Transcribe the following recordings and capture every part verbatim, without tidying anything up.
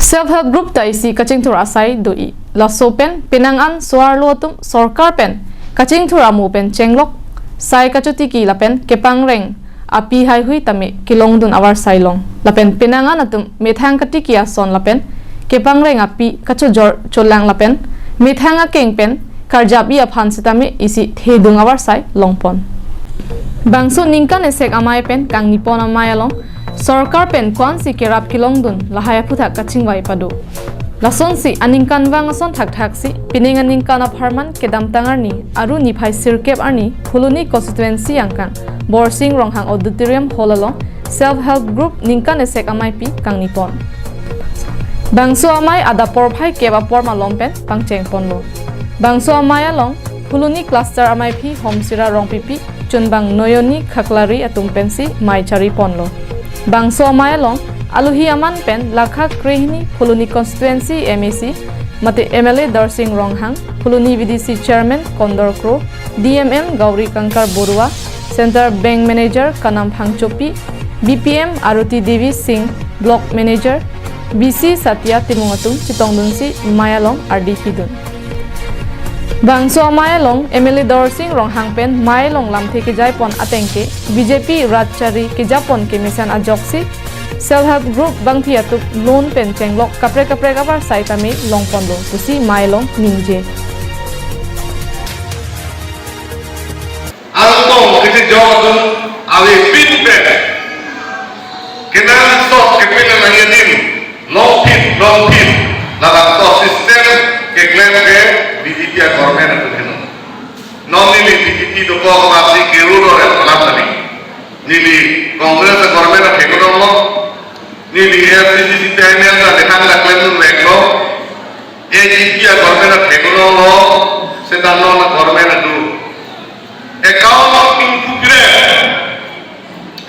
Self help group ta isi kachingthur asai do-i. Laso pen penang an so-arlo atum sorkar pen kachingthur amo pen chenglok, sai kachotiki lapen kepangreng api haihui tame kelongdun avarsai long. Lapen penang an atum methang katiki ason lapen kepangreng api kachojor cholang lapen methang akeng pen karjap-i aphan sitame isi thedung avarsai longpon. Bangso ningkan esek amei pen kangnipon amei along sorkar pen ko-ansi kerap kelongdun lahai aphuthak kachingvai pado. Lasonsi aningkanvang ason thakthaksi pining aningkan apharman kedamtang arni aru niphai sirkep arni Phuloni constituency angkang Borsing Ronghang Auditorium Hall along self help group ningkan esek ameipi kangnipon. Bangso amei adap porphai kep apor malom pen pangchengponlo. Bangso amei along Phuloni cluster ameiphi Homsira Rongpipi, chunbang Noyoni Khaklari atum pensi mei chariponlo. Bangso amei along aluhi aman pen lakha krehini Phuloni constituency M A C mate M L A Darsing Ronghang, Phuloni V D C chairman Kondor Kro, D M M Gauri Kankar Borua, Central Bank Manager Kanam Phangchopi, B P M Aruti Devi Singh, Block Manager B C Satya Timung atum chetongdunsi mei along ardi pidun. Bangso amei along M L A Darsing Ronghang pen mei along lamthe kejaipon ateng ke B J P rat chari kejapon kemesen ajoksi self help group bangphi atum loan pen chenglok kaprek kaprek avarsai tame longponlo pusi mei along ningje. Angtong kisi jok atum avepin pen kenangsot kepinang adim longpin longpin labangso system keklem ke B J P a-government atum henlo. Non neli B J P dokok masi keru lo rem kolam tadi. Neli Congress a-government athek longlo. Neli F C C C chairman ta dehang la klemdun veklo. A G P a-government athek longlo. Seta non a-government adu account ingpu pire.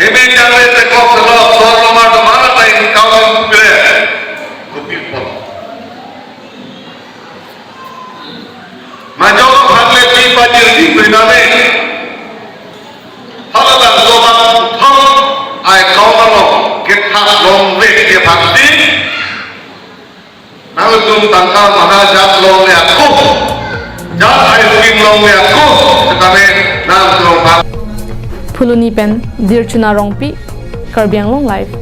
Heme jangre te kok selok sor nomar domar ta account ingpu pire. Kopipon. Majok phan le pi pajir di kuiname. Hala bangso bang thong ai kau mano kethak longvek ke bhakti. Nangtum tangka maha jat longle ako. Jat ai king longle ako. Sekame nangtum bang. Phuloni pen Dirchuna Rongpi, Karbi Anglong Live.